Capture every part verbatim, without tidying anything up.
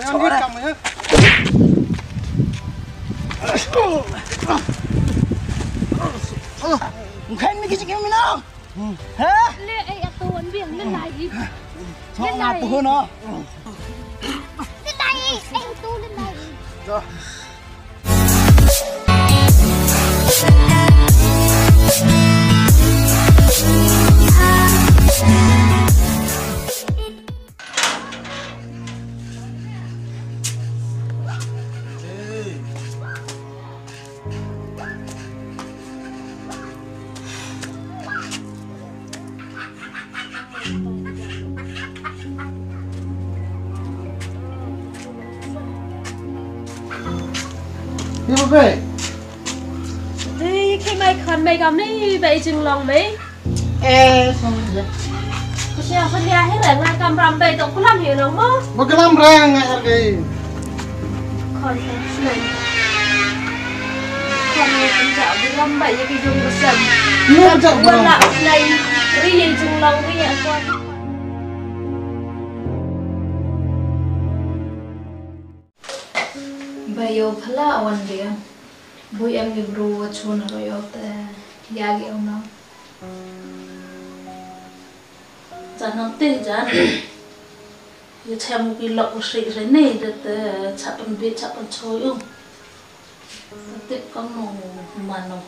Kam ya. Mkhen mi ki jingim ina. Ha? Le ai atu wan biang le lai. Chong na tu no. Le lai ai tu le lai. Ni ba bei. Ni ki mai khan mai kam ni ba i jinglong mai. Eh, sang je. Kusia kusia hi reng ngai kam ram bei tok kulam hi long mo. Ba kulam reng ngai ar gai. Khon ta snai. Khon ta ja bu ram bei ya ki jung ba sang. Ni ba ja bu ram. Wala snai. Ri ya jinglong ri ya khon. Ba ïoh phala wan biang. Bui em ki bru wa chun ro ïoh te ïa ki ong nang. Jan nang te jan. Ïa chem u ki lok u sri sri ne de te chap pan bi chap pan choi u. Te tip kam no mano.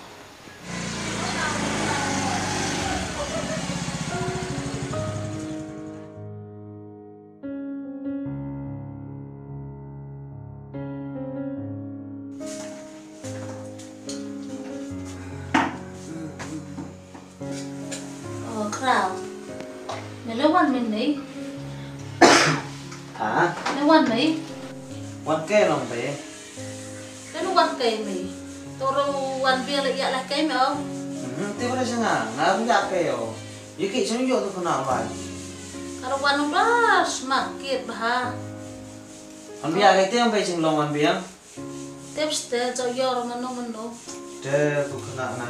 Oh, Kraw. Me le wan mynne? Ha? Me wan mynne? Wan ke long be? Kan wan kai me. Toro wan biang la ïa la kai me o. Hmm, te bra sanga, nga ru ïa kai o. Ïa ki chang ïoh tu kena wan. Karo wan bas market bha. Wan biang kai te wan bai sing long wan biang. Te bste jo yor mano mano. Te tu kena na.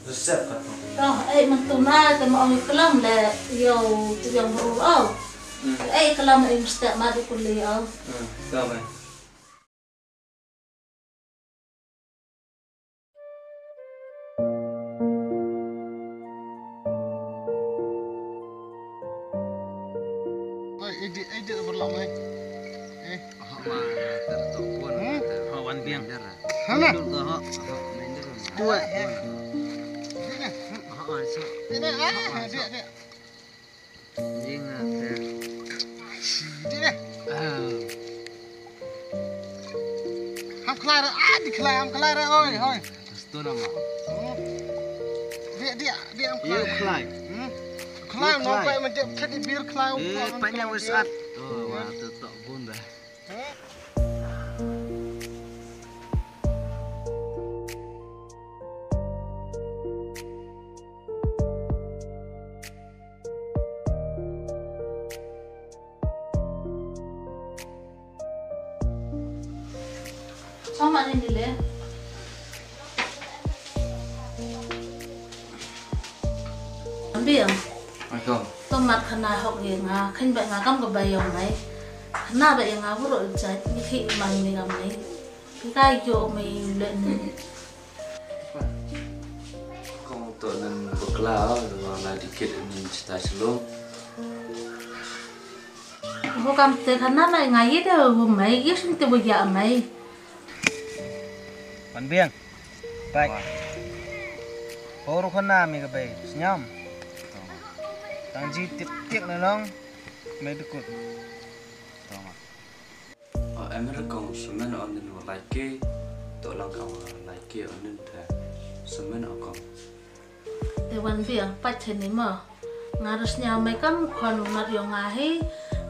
Resep ka tu. Toh, eh, mentu na te ma ong kelam le yo tu yang beru o. Hmm. Eh, kelam eh mesti ma di kuli o. Hmm, kau mai. Oi, edit, edit berlak, oi. Eh. Ho, ma, ter tu pun. Hmm? Ho, wan biang. Hana? Dul tu, ho, ho, main dulu. Dua. Ho, so. Ini, ah, dia, dia. Jing, ah, ter. Dia. Ah. Ham khlai ra, ah, di khlai, ham khlai ra, oi, oi. Sto nama. Hmm. Dia, dia, dia ham khlai. Iya, khlai. Hmm. Khlai, iya, no, khlai. Pai menjep tadi bir khlai. Eh, pai nya wes at. Oh, wah, tu tok bun dah. Hmm. Chong ma ni le. Ambiang. Ayo. To mat khana hok ye nga, khin ba nga kam ka ba yong nai. Khana ba ye nga buro jai, ni khi man ni ngam nai. Ki kai yo me le ni. Kong to nan bakla, la dikit ni cita selo. Ho kam te khana mai ngai de ho mai, ye sum te bo ya mai. Wan biang. Pai. Ho ru khana mi ka bai, snyam. Tang ji tip tik na long, mai dukut. Tong. O em re kong sumen on nin wa like, to lang kong like on nin te sumen o kong. Te wan biang pat chen ni mo. Nga rus nya mai kam khon mat yo nga hi.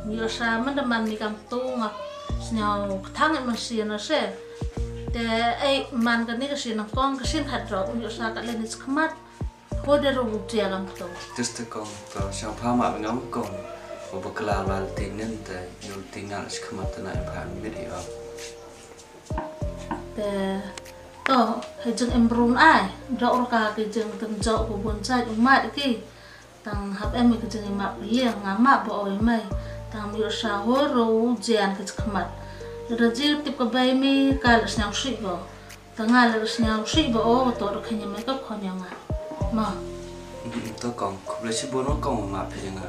Yo sa man da man ni kam tu nga snya thang man si na se. Te ei man ka ni ka si na kong ka sin khat ro yo sa ka le ni khmat. Ko de ro bu tia kam tu. Tis te kong to sha pha ma ngam kong. Ko bakla lal ti nin te yo ti ngal si khmat te na em pha mit i o. Te to he jing em brun ai. Dok ro ka ke jing tem jok ko bun sa u mat ki. Tang hap em ki jing i map liang nga map bo oi mai. Tang ïoh sha hor u jan ka khmat. Lada jia tip ka bai me ka la sñiaw sih ba. Ta nga la sñiaw sih ba o to da khñiam me ka khon ïa nga. Ma. To kong, khublei shibun o kong ma phi nga.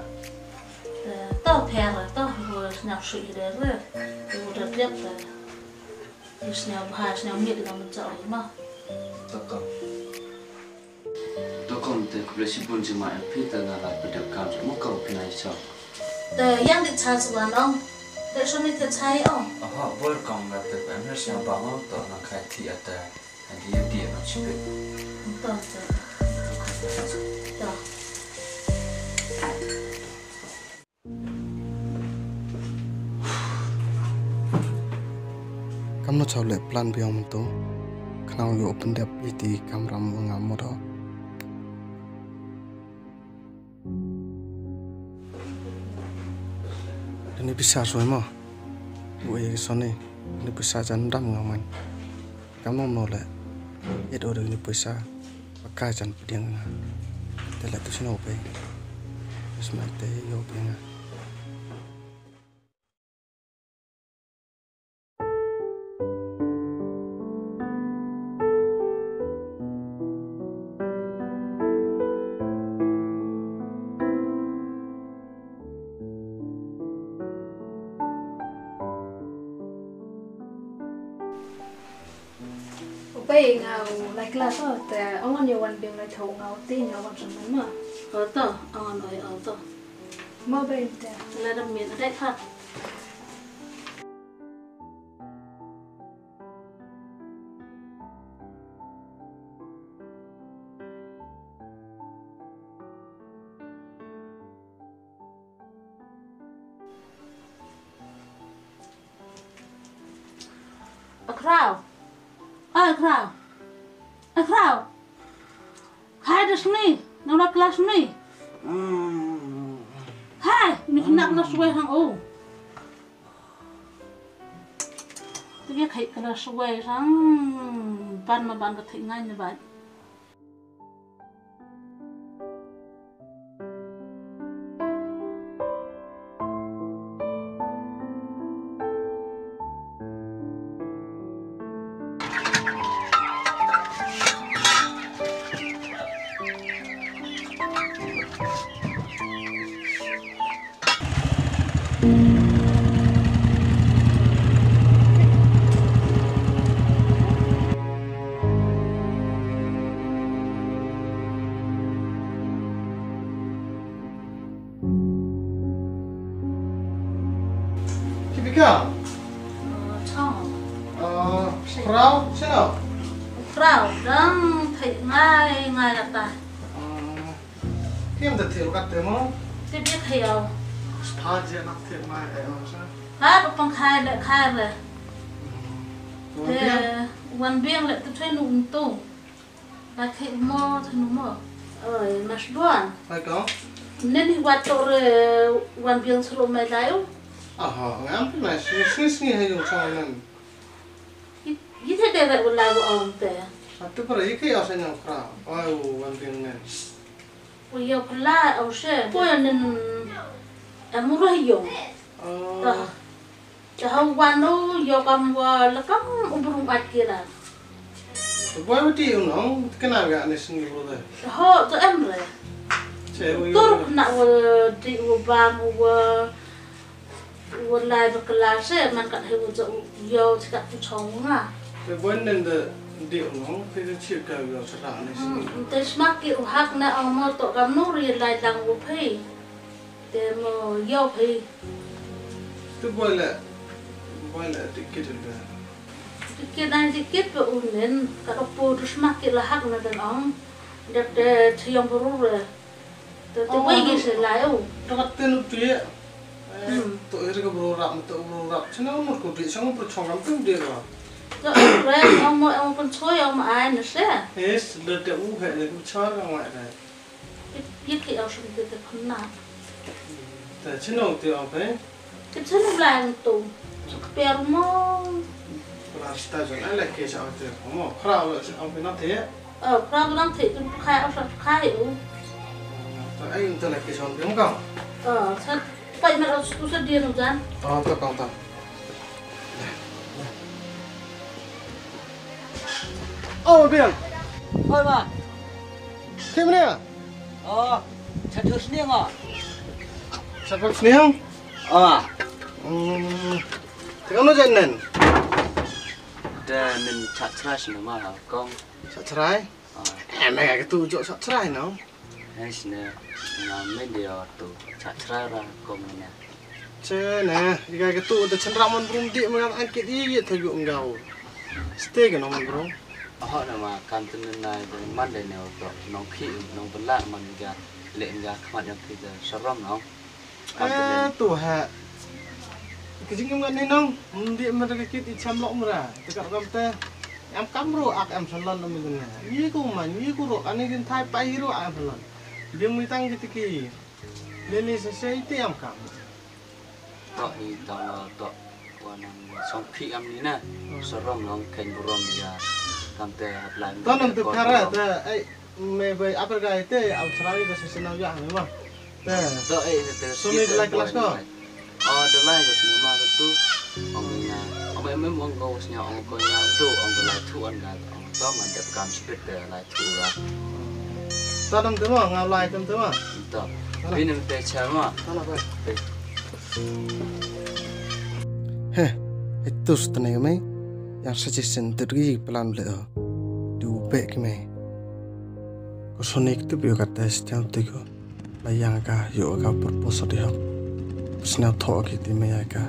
Ta to pher to bu sñiaw sih re re. Bu da tiap ta. Sñiaw bha sñiaw miet ka ma cha ma. To kong. To kong te khublei shibun jingma em phi ta nga la phi dep kam mo kong phi nai chong. Te yang di cha swan ong. Te so mi te chai ong. Aha bor kong la te em sñiaw ba mo to na khai ti ata. Andi ya di na chipet. To to. To. Kamno chaw leh plan biang mynta. Khnang ïoh pyndep iti kamram nga mo do. Dani pisa soi mo. Wei soni. Dani pisa jan dam nga man. Kamno mno leh. Ïa do dani pisa. Ba ka jan pdiang nga. Te leh tu sino pe. Sma te ïoh pe nga. U pei nga u lai klas o te ong ngan ïa wan biang lai thaw nga u te nga wan sngewma. O to ong ngan oi o to. Mo pei te. La dam min dai khat. A Khraw. Ai Khraw. A Khraw. Hai da sngi, nang la klas ni. Hai, ni kena kena suai hang o. Tebia khai kena suai hang ban ma ban ka thik ngai ni ban. Ki bikang. Chong. Khraw, sino? Khraw, dang thei ngai ngai la ta. Kim da thei kat te mo? Te bi thei au. Spha je nak thei mai ai au sa. Ha, pa pang khai le khai le. Te wan biang le tu thei nu tu. Ba thei mo thei nu mo. Oi, mas buan. Hai kong. Nen hi wat to re wan biang selo mai lai u. Aha, ngam pernah sini sini hai yung chong nen. Yi te de re u lai u ong te. Atu para yi ke au sa nyong Khraw. Oi, u wan biang nen. Ui yow phylla ong seh. Poi nen em u roi yow. Ta. Ta hau wan u yow kam wa la kam u brung at kira. Boi wa ti u nong kena ga ne sini bro de. Ho to em re. Che u yow. Tur na wa ti u bam wa. Wa lai ba klas eh man kat hei wa ja u yow chikat tu chong nga. Te boi nen de di u nong te de chi ka yow chara ne sini. Te smak ki u hak na ong mo to kam nu ri lai lang wa phei. Te mo yow phei. Te boi le boi le dikit de. Dikit na dikit ba u nen kat ok po tu smak ki la hak na den ong. Dek de chiyong bru re. Te te wei ngi se lai u. Te ka ten u ti. To iri ka bru rap, to bru rap. Chena u mut ku di sang u chong ram tu di ba. To re ong mo ong pun choi ong ma ai na se. Yes, le te u he le ku char ka ngai re. Ye ki au sum te te pun na. Te chena u ti ong pe. Tip sa nang lai tu. Sa kper mo. Pura sta jon ai lai ke sa te mo. Khraw la sa ong pina te. Oh, khraw nang te tu khai au sa khai u. Ta ai ta lai ke sa ong pina ka. Oh, sa Peit mar tu sa dia nu jan. Oh, to kong to. Oh, Biang. Oi, ma. Kim ne? Oh, chat tu sniang ah. Chat tu sniang? Ah. Hmm. Tengok no janen. Da men chat try sini ma kong. Chat try? Ah. Eh, me ka tu jok chat try no. Ai sini, nga men dia tu chat try ra kong ne. Che ne, ika ka tu da chandra mon brum di ma ngan angkit i ye ta yu ngau. Stay ka no mon brum. Aha na ma kan tu ne na de man de ne to nong khi nong bela man ga le ga khmat yang khi da saram no. Kan tu ne. Eh, tu ha. Ka jingim ngan ni nong, mdi mra ka kit i cham lok mra. Te ka kam te. Em kam ro ak em salon am ni. Ni ko man, ni ko ro, ani din thai pai ro ak em salon. Dia mi tang ki tiki. Lele se se ite em kam. To i to to. Wa nang song phi am ni na. Sarom long ken burom ya. Kam te hap lai. To nam te phara te ai. Me bai upper guy te au try ka sesi nau ya me ma. Te. To eh te. So me lai class ko. Oh, the line ko sini ma tu. Ong nga. Ong me me ong ko sini ong ko nga tu ong the lai tu an ga. Ong to man dep kam speed the lai tu ra. To nam tu ma nga lai tam tu ma. To. Ini me te cha ma. Sana bai. Heh, itu setengah me. Yang suggestion tu gi plan le. Du be ki me. Ko sonik tu bio kata setiap tu ko. La yang ka yo ka purpose di hok. Sna tho ki ti me ya ka.